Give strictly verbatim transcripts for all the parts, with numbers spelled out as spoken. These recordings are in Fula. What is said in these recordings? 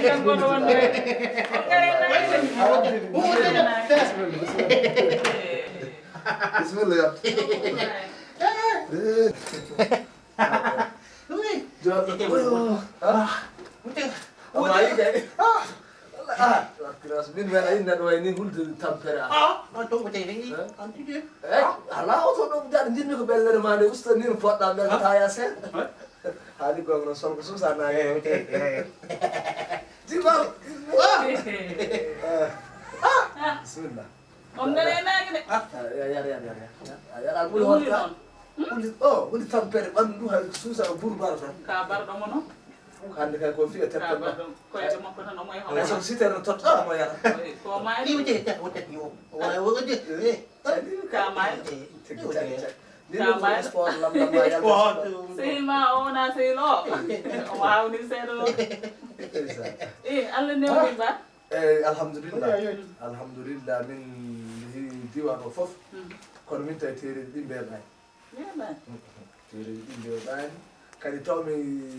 Kanko ɗo wonde. Bismillah. Min mbeɗa inde ɗo wayni hulde tampere. Ala oto ɗo jaɗa jinmi ko ɓellere ma nde usta ni no poɗɗa ɓel taya seeɗa. Haali gonga noon solko suusa naani. Jimal. Bismillah. On ngare naage de. Yar yar yar yar. Yar al ɓuri hol ka. Ɓuri o ɓuri tampere ɓanndu hay suusa o buru bara tan. Ka barɗo mo noon. Hannde kay ko fiya teppa. Ka barɗo koyɗe makko tan omo e hoore. Ay so siterne totta omo yara. Ko maani. Iwde tek o tek yo. Wala wala de. Ka maani. Ka maani. Sehil ma o wona sehil o. Omo hawni seeɗa o. Eh, Allah newni mba. Eyyi, alhamdulillah. Alhamdulillah, min jeehi diwan o fof. Kono min tawi teereeji ɗi mbeeɓaani. Mbeeɓaani. Teereeji ɗi mbeeɓaani. Kadi taw mi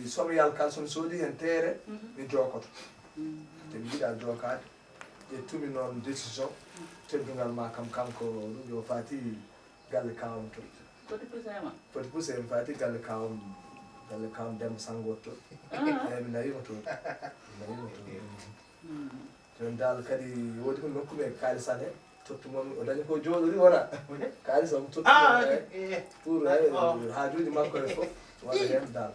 somi yalkaani, somi soodi heen teere, mi jookoto. Te mi yiɗaa jookaade. Ƴettumi noon décision, teddungal ma kam, kanko ɗum yo faati galle kawam to. Foti poussé ma? Foti poussé mi faati galle kawam, galle kawam Demba Sango to. Eyyi, mi nawima to. Mi nawima to. Jooni dal kadi woodi ko nokku ɓe kaalis ane tottu mon o dañi ko jooɗori wona kaalis o mo tottu pour haajuuji makko e fof wona heen dal.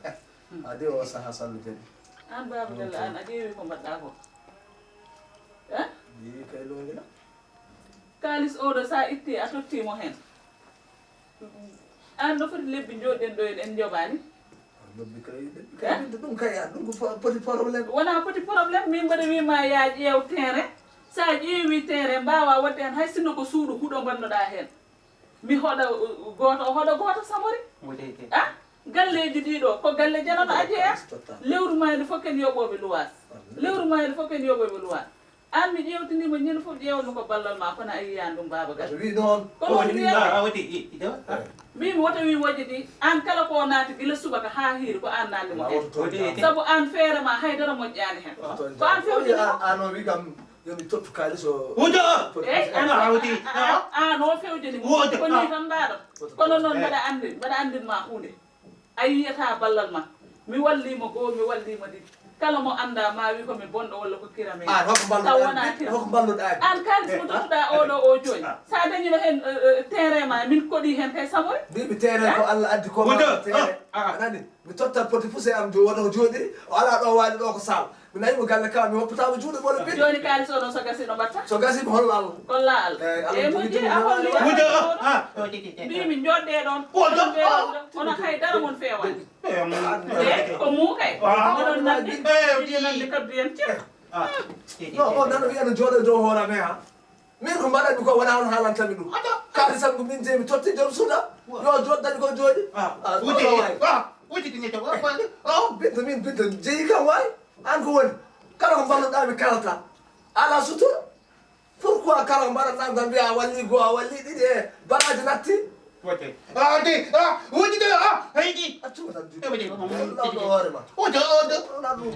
Adi o saha sallu kadi. An Baba Bello, an a ƴeewi ko mbaɗɗa ko? Eh? Ƴeewi kay longina. Kaalis oɗo sa itti a totti mo heen. An no foti lebbi jooɗɗen ɗo en njoɓaani? Lebbi kay, lebbi kay, ɗum kay, ɗum ko fo-, poti problème. Wona poti problème, min mbaɗa wima ya ƴeew terrain. Sa ƴeewi terrain, mbawa waɗde hen hay sinno ko suudu huɗo mbannoɗa hen. Mi hoɗa, uh, gooto, o hoɗa gooto Samori. Ah, galleji ɗiɗo, ko galle janano a jeeya. Lewru mayde fof ken yoɓoɓe luwas. Lewru mayde fof ken yoɓoɓe luwas. An mi ƴeewtiniima ñande fof ƴeewmi ko ballal ma, kono a yiyaani ɗum Baaba Galle. Wi noon. Ko ɗum wiyata. Mbimi woto wi wojjidi, an kala ko naati gila subaka haa hiiri ko an naatni mo heen. Sabu an feere ma haydara moƴƴaani heen. Ko an fewjini mo. An o wi kam yo mi tottu kaalis o. Wujo! Eyi, an o fewjini mo. Ko nii tan mbaɗa. Kono noon mbaɗa anndin, mbaɗa anndin ma huunde. A yiyata ballal ma. Mi wallima goo, mi wallima ɗiɗi. Kala mo annda ma wi ko mi bonɗo walla ko kirame. An hoko mballuɗa? Taw wona kirame. Hoko mballuɗa? An kaalis mo tottuɗa oɗo o jooni. Sa dañino hen, eh, eh, terrain ma, min koɗi hen kay Samori. Mbiɓe terrain ko Allah addi ko ma terrain. Anani? Mi totta poti poussé am jo wona ko joɗiri. O ala ɗo wali ɗo ko sal. Mi nayi mo galle ka, mi hoppata mo juuɗe mole pin. Joni kaalis o ɗo so gasi no mbatta? So gasi mo holla Allah. Kolla Allah. Eh, Allah. E mo jii a holli. Wujo. Ah. Mbimi joɗɗe ɗon. Wujo. Onon haydara mon feewani. Eh, ko muu kay. Ah. Oɗon nandi. Eh, oɗon nandi kaddu en cef. Ah. Non, o nano wiya no jooɗo dow hoore am he, ha. Min ko mbaɗanmi ko wona on haalantami ɗum. Kaalisam ko min jeyi mi totti joom suuda. Yo jooɗ dañi ko jooɗi. Ah. Ah, wuji. Ah, wuji tini to. Ah, binta min binta jeyi kam waay. An ko woni? Kala ko mballuɗa mi kalata. Ala sutura. Pourquoi kala ko mbaɗatnami tan mbiya a walli goo, a walli ɗiɗi e baraji natti? Wote. Ah, de, ah, woni de, ah, heydi. Accuma tan juuɗe. Eh, woni. Lawɗo hoore ma. Ojo, ojo. Wona ɗum.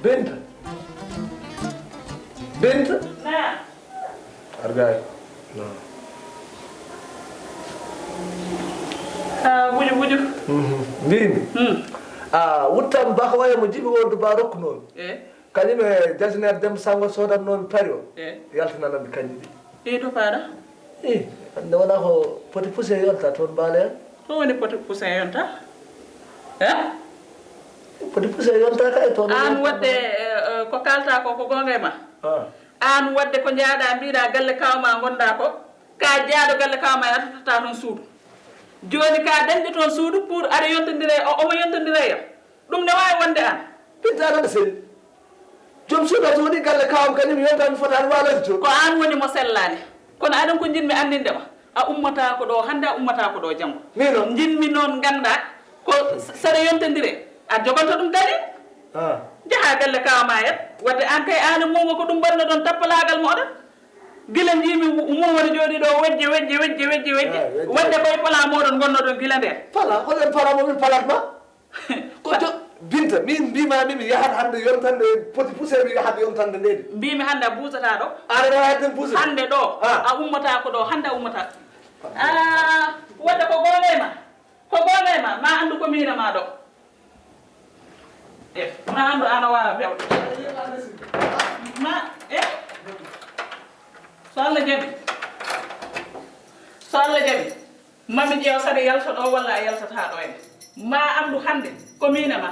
Binta. Binta. Na. Argaay. No. Ah, buju, buju. Mhm. Mbimi. Hmm. Ah, wuttam ba ko waye mo jibi wondu ba rokku noon. Eh. Kañum e jasneer Demba Sango sodannomi pari o. Eh. Yaltinanami kañum ɗi. Ɗi to paɗa? Eh, nde wona ko poti poussé yonta toon mbaale en. Ko woni poti poussé yonta? Eh? Poti poussé yonta kay toon. An wadde, eh, eh, ko kalta ko, ko gonga e ma? Ah. An wadde ko jaaɗa mbiɗa galle kawma gonda ko, ka jaaɗo galle kawma a tottata toon suudu. Joni ka dañde toon suudu pour aɗa yontondire, o, omo yontondire yo. Ɗum ne wawi wonde an. Pinta tan sel. Joom suudu so woni galle kawam kañum yonta mi fotani waloyde toon. Ko an woni mo sellani. Kono aɗan ko jinmi andinde ma. A ummata ko ɗo hande, a ummata ko ɗo janngo. Min o? Jinmi noon ganda ko s-, saɗa yontondire. A jogonto ɗum kadi. Ah. Jaha galle kawama en. Wadde an kay an e muumo ko ɗum mbaɗno ɗon tappalagal moɗon. Gila njiimi mum woni jooɗi ɗo wejje, wejje, wejje, wejje, wejje. Wejje. Wadde koye pala moɗon ngonnoɗon gila nder. Pala, hoɗen pala mo min palat ma? Ko jo-, Binta, min mbima min mi yahat hannde yontande poti poussé mi yahat yontande nde de. Mbimi hannde a buusata ɗo. Aɗa rewa hedden poussé? Hannde ɗo. Ah. A ummata ko ɗo, hannde a ummata. Ah, wadde ko goonga e ma. Ko goonga e ma, ma anndu ko miina ma ɗo. E, ma anndu ana waawa bewde. Ma, e? So Allah jaɓi. So Allah jaɓi. Mami ƴeew saɗa yalta ɗo walla a yaltata ɗo en. Ma anndu hannde ko miina ma.